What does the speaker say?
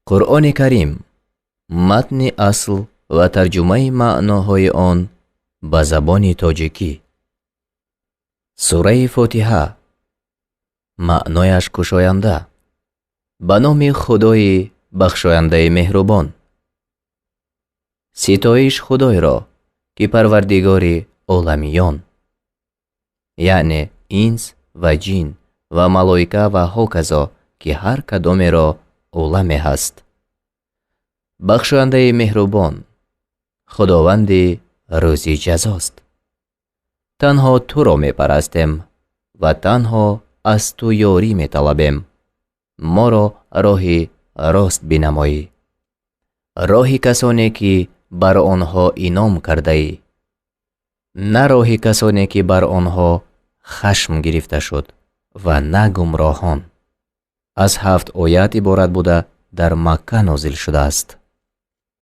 Қуръони Карим, матни асл ва тарҷумаи маъноҳои он ба забони тоҷикӣ. Сураи Фотиҳа, маънояш кушоянда. Ба номи Худои бахшояндаи меҳрубон. Ситоиш Худойро, ки парвардигори оламиён, яъне инс ва ҷин ва малоика ва ҳоказо, ки ҳар кадомеро оламе ҳаст. Бахшояндаи меҳрубон, Худованди рӯзи ҷазост. Танҳо туро мепарастем ва танҳо аз ту ёрӣ металабем. Моро роҳи рост бинамоӣ, роҳи касоне ки бар онҳо инъом кардаӣ, на роҳи касоне ки бар онҳо хашм гирифта шуд ва на гумроҳон. Аз 7 оят иборат буда, дар Макка нозил шудааст.